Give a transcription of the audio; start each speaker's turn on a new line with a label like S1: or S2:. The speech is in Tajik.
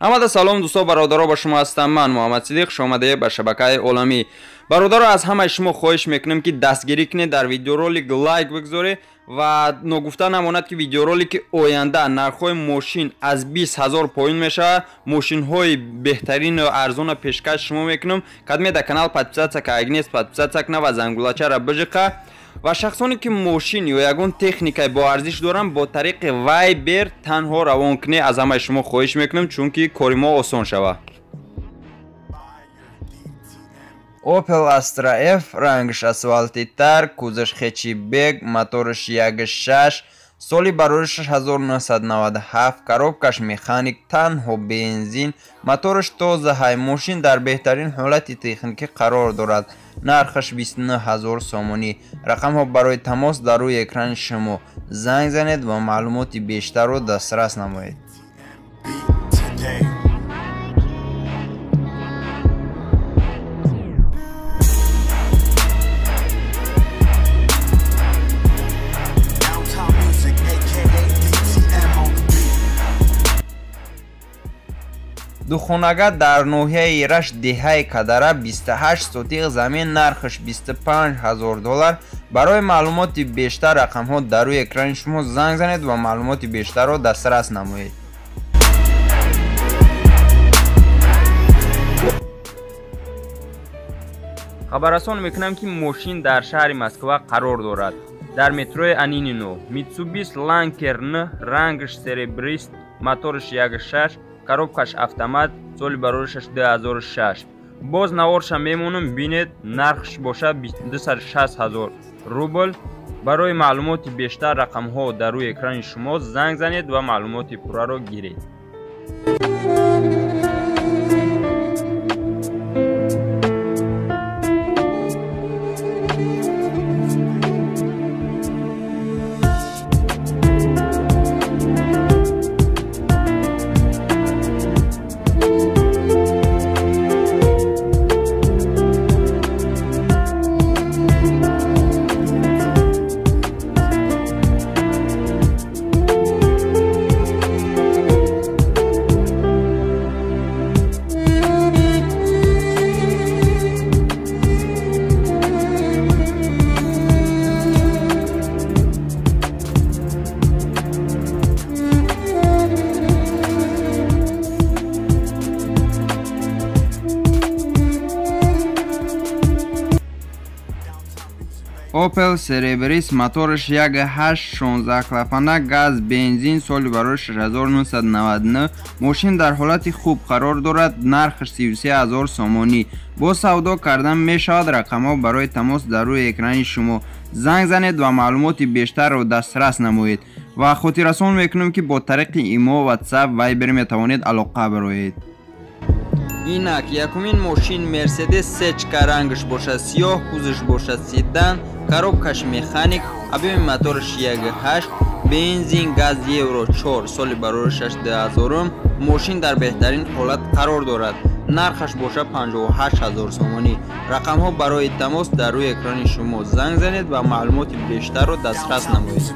S1: Ҳамада салом дӯсто бародаро, ба шумо ҳастам ман Муҳаммад Сидиқ, хуш омадед ба шабакаи оламӣ. Бародаро, аз ҳамаи шумо хоҳиш мекунем, ки дастгирӣ кунед, дар видеоролик лайк бигзоред ва ногуфта намонад, ки видеоролики оянда нархҳои мошин аз 20 ҳазор поён мешавад. Мошинҳои беҳтарину арзона пешкаш шумо мекунам. Кадме дар канал подписаться кагнес, подписаться кна ва зангулачара биҷиқа. Ва шахсоне ки мошин ё ягон техникаи боарзиш доранд, бо тариқи Вайбер танҳо равон кунед. Аз ҳамаи шумо хоҳиш мекунам, чунки кори мо осон шавад. Opel Astra F, рангш асфалтитар, кузаш хэтчбек, мотораш 1.6, соли бароришаш 1997, коробкаш механик, танҳо бензин, мотораш тозаҳай, мошин дар беҳтарин ҳолати техникӣ қарор дорад. Нархаш 29 ҳазор сомонӣ. Рақамҳо барои тамос дар рӯи экрани шумо. Занг занед ва маълумоти бештарро дастрас намоед. Духонага дар ноҳияи Рашт, деҳаи Кадара, 28 сотиқ замин, нархаш 25 ҳазор доллар. Барои маълумоти бештар рақамҳо дар рӯи экрани шумо, занг занед ва маълумоти бештарро дастрас намоед. Хабаррасон мекунам, ки мошин дар шаҳри Москва қарор дорад, дар метрои Анинино. Митсубис Ланкер Н, рангш серебрист, мотораш 1.6, коробкаш автомат, соли бароришаш 2006. Боз наворша мемонам, бинед, нархш бошад 260 ҳазор рубл. Барои маълумоти бештар рақамҳо дар рӯи экрани шумо, занг занед ва маълумоти пурраро гиред. Opel Cerebris, мотораш 1.8, 16 клапана, газ, бензин, соли барои 1999. Мошин дар ҳолати хуб қарор дорад, нархаш 33 ҳазор сомонӣ. Бо савдо кардан мешавад. Рақамҳо барои тамос дар рӯи экрани шумо. Занг занед ва маълумоти бештарро дастрас намоед. Ва хотиррасон мекунем, ки бо тариқи имо, WhatsApp, Viber метавонед алоқа бароед. Инак якумин мошин Мерседес Сечка, рангш бошад сиёҳ, кузаш бошад седан, коробкаш механик, объеми мотораш 1.8, бензин, газ, евро 4, соли бароришаш 2000. Мошин дар беҳтарин ҳолат қарор дорад. Нархаш бошад 58 ҳазор сомонӣ. Рақамҳо барои тамос дар рӯи экрани шумо, занг занед ва маълумоти бештарро дастрас намоед.